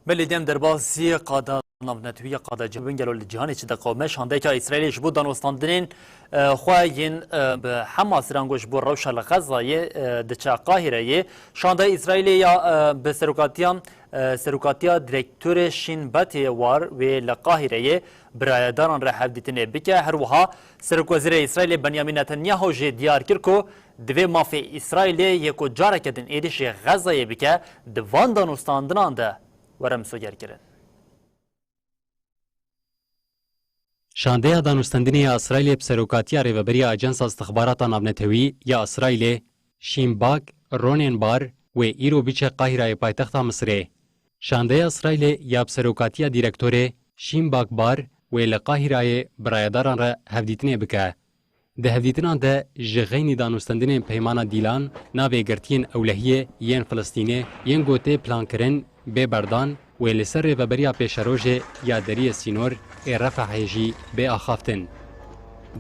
Belê, dem derbasî qada navnetewî ya qada cihê bin gelo li cîhanê çi diqewime. Şandeyeka Îsraîlê ji bo danûstandinên, e, xwe yên, e, bi Hamas rango ji bo rewşa li Xezayê, e, diçe Qahireyê. Şandeya Îsraîlê ya, e, bi serokatiya, e, serokatiya direktorê Şîn Betê war wê li Qahireyê bi rayedaran re hevdîtinê bike. Her wiha Serokwezîrê Îsraîlê Benyamin Netanyahu jî diyar kir ku divê mafê Îsraîlê yê ku careke din êrîşê Xezayê bike, di van danûstandinan de were misogerkirin. Şandeya danûstendinê ya Îsraîlê bi serokatiya rêveberiya Ajansa Istixbarata Navnetewî ya Îsraîlê Şîn Bak Ronên Bar wê îro biçe Qahirayê paytexta Misirê. Şandeya Îsraîlê ya bi serokatiya dîrektorê Şîn Bak Bar wê li Qahirayê bi rayedaran re hevdîtinê bike. Di hevdîtinan de ji xeynî danûstendinên peymana dîlan navê girtiyên ewlehiyê yên Filistînê yên ku tê plankirin bê berdan wê li ser rêveberiya pêşerojê ya deriyê sînor ê Refehê jî bê axaftin.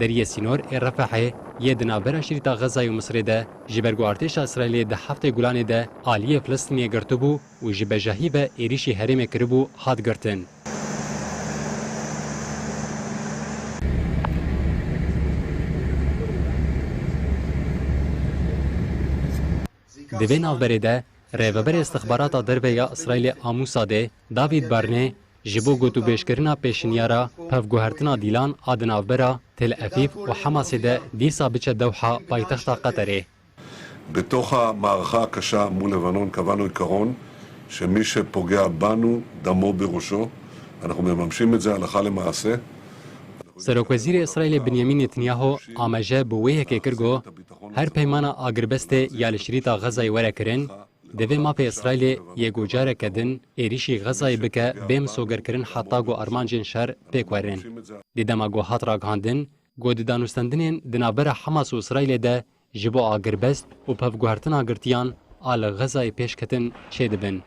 Deriyê sînor ê Refehê yê di navbera şirîta Xezayê û Misirê de ji ber ku artêşa Îsraîlê di heftê Gulanê de aliyê Filistînê girtibû û ji bejahî ve êrîşî herêmê kiribû, hat girtin. Di vê navberê de Rêveberê Istixbarata Derve ya Îsraîlê a Mûsadê, Davîd Barnê, ji bo gotûbêjkirina pêşinyara pevguhertina dîlan a di navbera Tel Avîv û Hamasê de dîsa biçe Dewha, paytexta Qeterê. בתוך המערכה הקשה מול לבנון קבענו עיקרון שמי שפוגע בנו דמו בראשו. אנחנו מממשים את זה הלכה למעשה. Serokwezîrê Îsraîlê Binyamin Netanyahu amaje bi wê yekê kir, got, Her peymana agirbestê ya li şirîta Xezayê were kirin, divê mafê Îsraîlê yê ku careke din êrîşî Xezayê bike bê misogerkirin heta ku armancên şer pêk werin. Di dema ku hat ragihandin, ku di danûstendinên di navbera Hamas û Îsraîlê de ji bo agirbest û pevguhertina girtiyan a li Xezayê pêşketin çêdibin.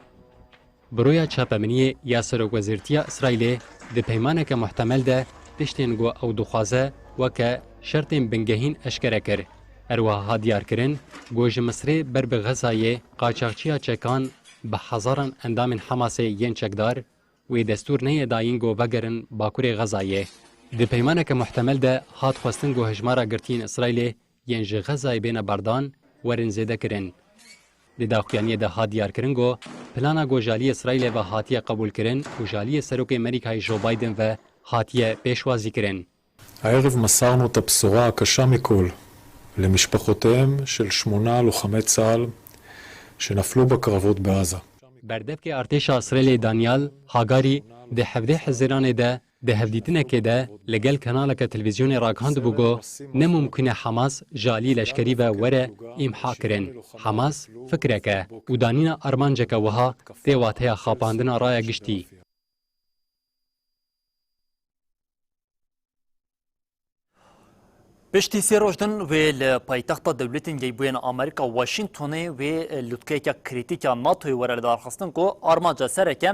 Buroya Çapemeniyê ya Serokwezîrtiya Îsraîlê di peymaneke muhtemel de tiştên ku ew dixwaze weke şertên bingehîn eşkere kir. Her wiha hat diyarkirin ku ji Misrê ber bi Xezayê qaçaxçiya çekan bi hezaran endamên Hamasê yên çekdar wê destûr neyê dayîn ku vegerin Bakurê Xezayê. Di peymaneke muhtemel de hat xwestin ku hejmara girtiyên Îsraîlê yên ji Xezayê bêne berdan werin zêde kirin. Di daxuyaniyê de hat diyarkirin ku plana ku ji aliyê Îsraîlê ve hatiye qebûlkirin û ji aliyê Serokê Amerîkayê Joe Biden ve hatiye pêşwazîkirin. הערב מסרנו את הבשורה הקשה מכל למשפחותיהם של שמונה לוחמי צה"ל שנפלו בקרבות בעזה. Berdevkê artêşa Îsraîlê Daniel Hagari di hevdeh Hezîranê de di hevdîtinekê de li gel kanaleke televîzyonê ragihandibû ku ne mumkun e Hamas ji alî leşkerî ve were îmha kirin. Hamas fikreke û danîna armanceke wiha tê wateya xapandina raya giştî. Piştî sê roj din wê li paytexta Dewletên Yekbûyên Amerîka Washingtonê wê lûtkeyeke krîtîk ya NATOyê were lidarxistin ku armanca sereke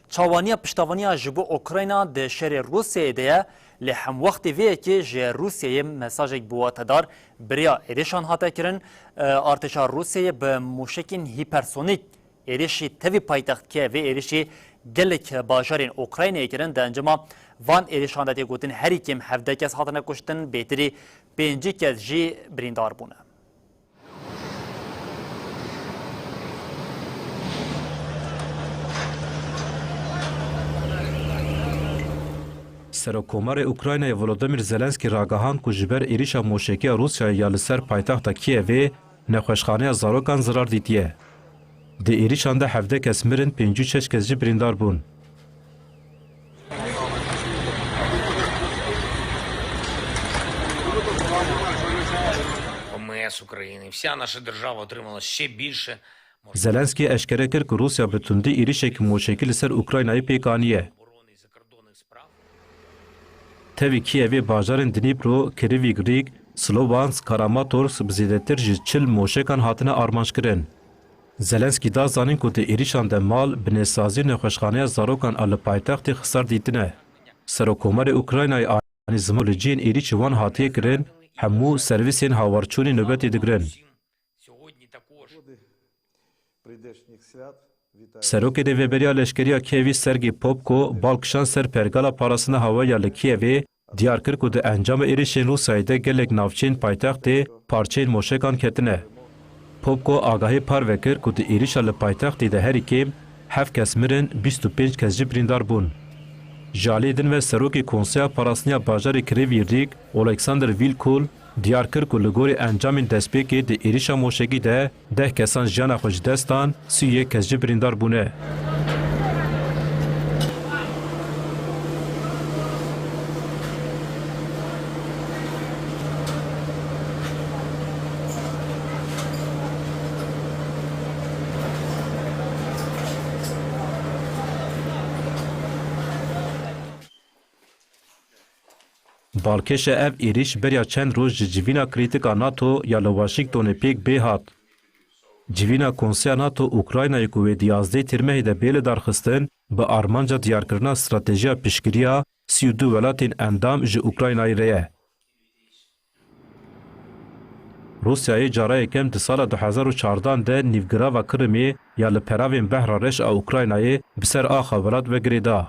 çawaniya piştevaniya ji bo Ukrayna di şerê Rûsyayê de ye, lê hemwextê vê yekê ji Rûsyayê mesajek bi watedar bi rêya êrişan hate kirin. Artêşa Rûsyayê bi mûşekên hîpersonîk êrişî tevî paytext Kievê êrişî gelek bajarên Ukraynayê kirin. Di encama van êrişan de tê gotin herî kêm hevdeh kes hatine kuştin, bêtirî pêncî kes jî birîndar bûne. Serokkomarê Ukraynayê Volodymyr Zelensky ragihand ku ji ber êrişa moşekî ya Rûsyayê ya li ser paytexta Kievê nexweşxaneya zarokan zirar dîtiye. Di êrişan de hevdeh kes mirin, pêncî û şeş kes jî birîndar bûn. Ми з України, вся наша держава отримала ще більше. Zelenskî eşkere kir ku Rûsya bi tundî êrişekî moşekî li ser Ukraynayê pêk aniye. Tevî Kievê bajarên Dnîpro, Kirivîk Rîg, Slowansk, Karamatorsk bi zêdetir ji çil moşekan hatine armanckirin. Zelenskî da zanîn ku di êrişan de mal, binêsazî û nexweşxaneya zarokan a li paytextê xisar dîtine. Serokkomarê Ukraynayê anî ziman ku li cihên êrîşî wan hatiye kirin, hemû servîsên hawarçûnî nobetê digirin. Serokê Rêveberiya Leşkerî ya Kievî Sergî Popko bal kişand ser pergala parastina hawayî ya li Kievê, diyar kir ku di encama êrişên Rûsyayê de gelek navçeyên paytextê parçeyên moşekan ketine. Popko agahî parve kir ku di êrişa li paytextê de herî kêm heft kes mirin, bîst û pênc kes jî birîndar bûn. Ji alî din ve Serokê Konseya Parastina Bajarê Kirivî Rîg, Oleksandr Vîlkul, diyar kir ku li gorî encamên destpêkê di êrişa moşekî de deh kesan jiyana xwe ji dest dan, sî û yek kes jî birîndar bûne. Balkêş e ev êrîş beriya çend roj ji civîna krîtîk a NATO ya li Washingtonê pêk bê hat. Civîna Konseya NATO Ukraynayê ku wê di yazdehê Tîrmehê de bê lidarxistin, bi armanca diyarkirina stratejiya piştgiriya sî û du welatên endam ji Ukraynayê re ye. Rûsyayê cara yekem di sala du hezar û çardan de nîvgirava Kirimê ya li peravên Behra Reş a Ukraynayê bi ser axa welat ve girêda.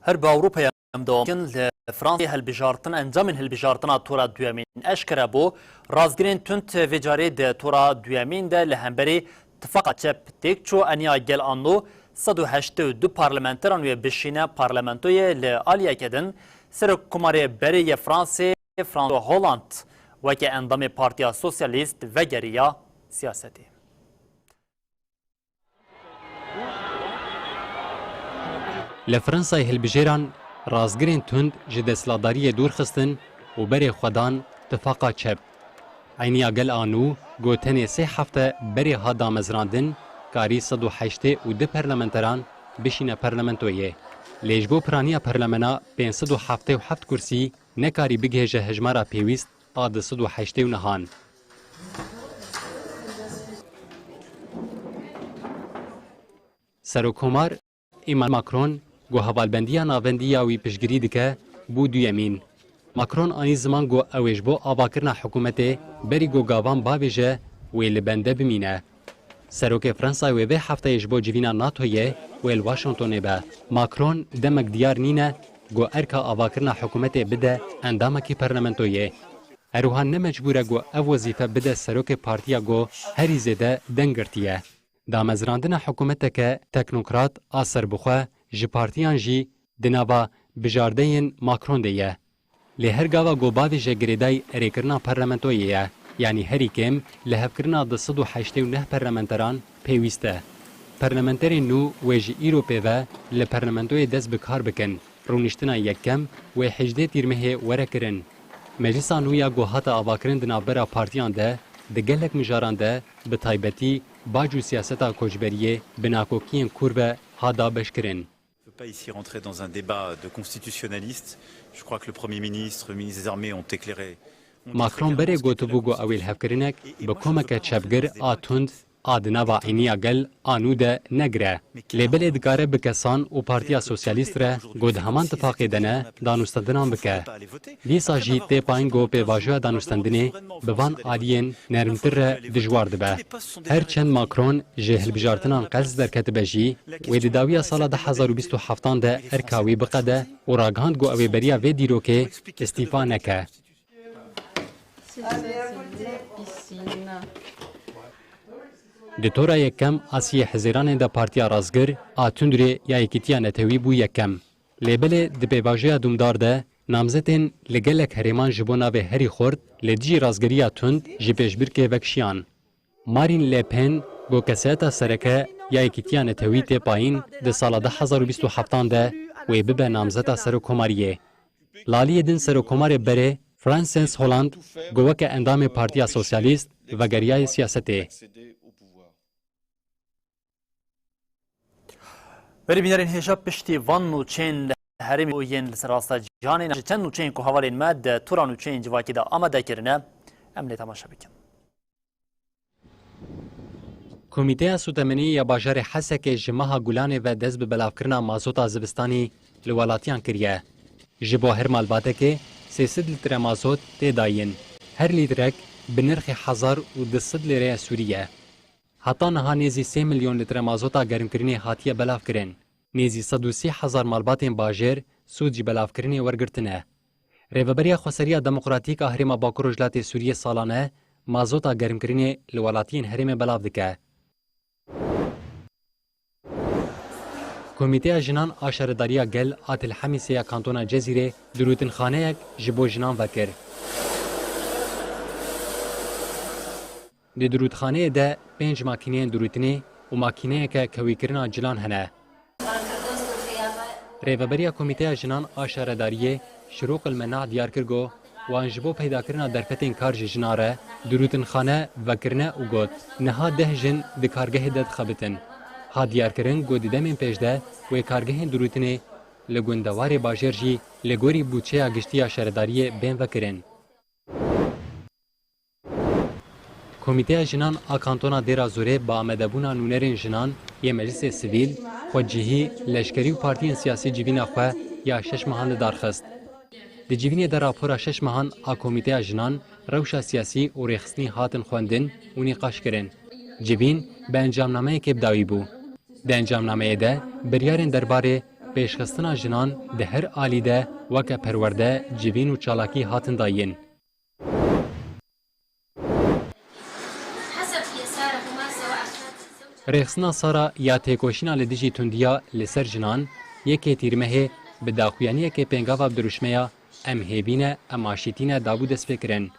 Her bi Ewropayê em dewam dikin. Li Fransayê hilbijartin, encamên hilbijartina tora duyemîn eşkere bû. Rastgirên tund vê carê di tora duyemîn de li hemberî Tifaqa Çep têk çû. Eniya gel a nû sed û heştê û du parlamenteran wê bişîne parlamentoyê. Li aliyeke din, Serokkomarê berê yê Fransê, François Hollande, weke endamê Partiya Sosyalîst vegeriya siyasetê. Li Fransayê hilbijêran Rastgirên tund ji desthilatdariyê dûr xistin û berê xwe dan tifaqa çep. Eyniya Gel a nû, ku tenê sê hefte berê hat damezrandin, karî sed û heştê û du parlamenteran bişîne parlamentoyê. Lê ji bo piraniya parlemena pênc sed û heftê û heft kursî nekarî bigihêje hejmara pêwîst a du sed û heştê û nehan. Serokkomar Emmanuel Macron, ku hevalbendiya navendî ya wî piştgirî dike, bû duyemîn. Macron anî ziman ku ew ê ji bo avakirina hikûmetê berî ku gavan bavêje, wê li bende bimîne. Serokê Fransayê wê vê hefteyê ji bo civîna NATOyê wê li Washingtonê be. Macron demek diyar nîne ku erka avakirina hikûmetê bide endamekî parlamentoyê. Her wiha ne mecbûr e ku ev wezîfe bide serokê partiya ku herî zêde deng girtiye. Damezrandina hikûmeteke teknokrat a serbixwe ji partiyan jî di nava bijardeyên Macron de ye. Lê her gava ku bavêje girêdayî erêkirina parlamentoyê ye, yanî herî kêm lihevkirina du sed û heştê û neh parlamenteran pêwîst e. Parlamenterên nû wê ji îro pê ve li parlamentoyê dest bi kar bikin. Rûniştina yekem wê hejdê Tîrmehê were kirin. Meclisa nû ya ku hate avakirin di navbera partiyan de, di gelek mijaran de, bi taybetî bac û siyaseta koçberiyê bi nakokiyên kûr ve hat dabeşkirin. On ne peut pas ici rentrer dans un débat de constitutionnaliste. Je crois que le Premier ministre, le ministre des Armées ont éclairé, ont été très Macron berê clairs dans ce qui est de la gotibû ku ew ê lihevkirinek bi komeke çepgir a tund a di nava Eyniya Gel a nû de negire. Lê belê dikare bi kesan û Partiya Sosyalîst re ku di heman tifaqê de ne, danûstendinan bike. Dîsa jî tê payîn ku pêvajoya danûstendinê bi van aliyên nermtir re dijwar dibe. Her çend Macron ji hilbijartinan qels derketibe jî, wê di dawiya sala du hezar û bîst û heftan de erka wî biqede û ragihand ku ew ê beriya vê dîrokê îstîfa neke. Di tora yekem a siyê Hezêranê de Partiya Rastgir a Tundrê ya Yekîtiya Netewî bû yekem. Lê belê di pêvajoya dûmdar de namzetên li gelek herêman ji bo navê herî xurt li dijî rastgiriya tund ji pêşbirkê vekişiyan. Marine Le Pen, ku kesayeta sereke ya Yekîtiya Netewî tê payîn, di sala du hezar û bîst û heftan de wê bibe namzeta serokkomariyê. Li aliyê din serokkomarê berê Frances Hollande, ku weke endamê Partiya Sosyalîst vegeriyaye siyasetê. Berî bînerên hêja, piştî van nûçeyên li herêmê û yên li ser rasta cîhanê, ji çend nûçeyên ku hevalên me di tora nûçeyên civakî de amade kirine, em lê temaşe bikin. Komîteya Sûtemeniyê ya bajarê Hesekê ji meha Gulanê ve dest bi belavkirina mazota zivistanî li welatiyan kiriye. Ji bo her malbatekê sê sed lître mazot tê dayîn. Her lîtrek bi nirxê hezar û du sed lîreya Sûrî ye. Heta niha nêzî sê milyon lître mazota germkirinê hatiye belavkirin. Nêzî sed û sî hezar malbatên bajêr sûd ji belavkirinê wergirtine. Rêveberiya Xweseriya Demokratîk a Herêma Bakur Rojhilatê Sûriyê salane mazota germkirinê li welatiyên herêmê belav dike. Komîteya Jinan a Şaredariya Gel a Tilhemîsê ya Kantona Cezîrê dirûtinxaneyek ji bo jinan vekir. Di dirûtxaneyê de pênc makîneyên dirûtinê û makîneyeke kewîkirina cilan hene. Rêveberiya Komîteya Jinan a Şaredariyê Şirok El Menah diyar kir ku wan ji bo peydakirina derfetên kar ji jinan re dirûtinxane vekirine û got, niha deh jin di kargehê de dixebitin. Hat diyarkirin ku di demên pêş de wê kargehên dirûtinê li gundewarê bajêr jî li gorî budçeya giştî ya şaredariyê bên vekirin. Komîteya Jinan a Kantona Dêra Zorê bi amadebûna nûnerên jinan yê Meclisê Sivîl, xwecihî, leşkerî û partiyên siyasî civîna xwe ya şeş mehan li dar xist. Di civînê de rapora şeş mehan a Komîteya Jinan, rewşa siyasî û rêxistinî hatin xwendin û nîqaşkirin. Civîn bi encamnameyekê bi dawî bû. Di encamnameyê de biryarên derbarê pêşxistina jinan di her alî de weke perwerde, civîn û çalakî hatin dayîn. Rêxistina Sara ya têkoşîna li dijî tundiya li ser jinan, yekê Tîrmehê bi daxuyaniyekê pêngava bi dirûşmeya Em hêvî ne, em aşîtî ne dabû destpêkirin.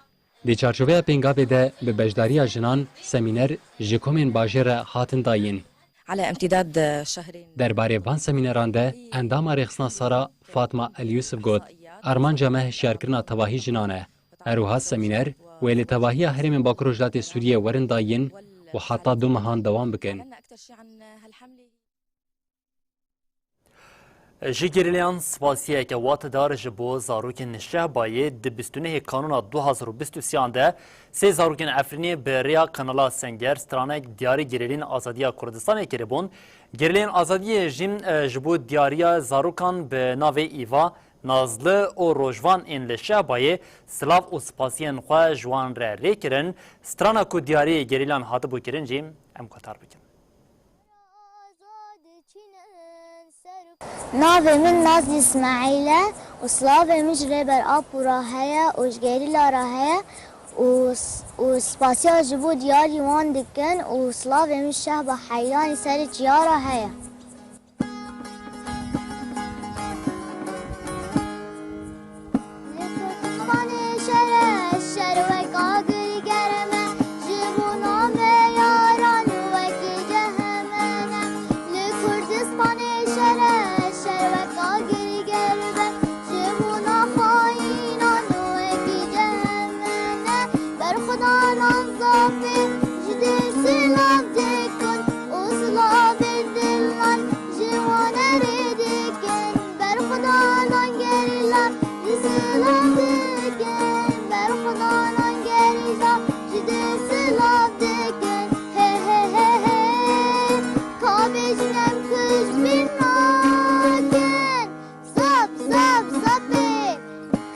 Di çarçoveya pêngavê de bi beşdariya jinan semîner ji komên bajêr re hatin dayîn. على امتداد شهرين. Derbarê van semîneran de endama Rêxistina Sara Fatma El Yusuf got, armanca me hişyarkirina tevahî jinan e. Her wiha semîner wê li tevahiya herêmên Bakur Rojhilatê Sûriyê werin dayîn û heta du mehan dewam bikin. Ji gerîlayan spasiyeke watedar ji bo zarokên Şehbayê. Di bîst û nehê Kanûna du hazar û bîst û sêyan de sê zarokên Efrînê bi rêya kanala Senger stranek diyarî gerîlên Azadiya Kurdistanê kiribûn. Gerîlên Azadiyê jî, e, ji bo diyariya zarokan bi navê Îva, Nazli û Rojvan ên li Şehbayê silav û spasiyên xwe ji wan re rê kirin. Strana ku diyarî gerîlan hatibû kirin jî em guhdar bikin. Navê min Nazlî Îsmaîl e û silavê min ji Rêber Apo re heye û ji gerîla re heye û s-, û spasiya ji bo diyarî wan dikin û silavê min Şehba Heyranî serê çiya re heye. Li Kurdistanê şer e, şer weka gil germ e, ji bo navê yaran wekî cehemen e. Li Kurdistanê şer e, şer weka gil germ e, ji bo nav xayînan wekî cehemen e. Berxwedanan zafê ji dê silav dikin û silavên dilan ji wan re dikin. Berxwedanan gerîla ji silav dikin. Berxwedanan gerîla ji dê silav dikin. He, he, he, he. Ka bêjin em kuşt bîr nakin. Zap, zap, zapê.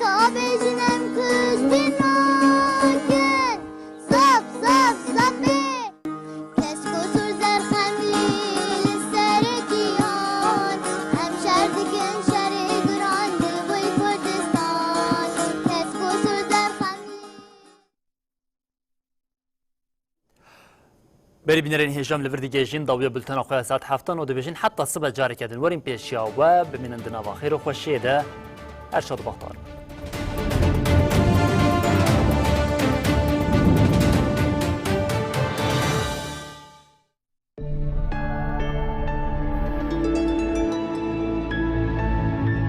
Ka bêjin em kuşt bîr nakin. Zap, zap, zapê. Kesk û sûr zerxemlî li serê çiyan. Em şer dikin şerê giran li vî Kurdistan. Kesk û sûr zerxemlî. Berî bînerên hêja, em li vir digihîjin dawiya bultena xwe ya saet heftan û dibêjin heta sibe careke din werin pêşiya we, bimînin di nava xêr û xweşiyê de. Her şad û bextewar.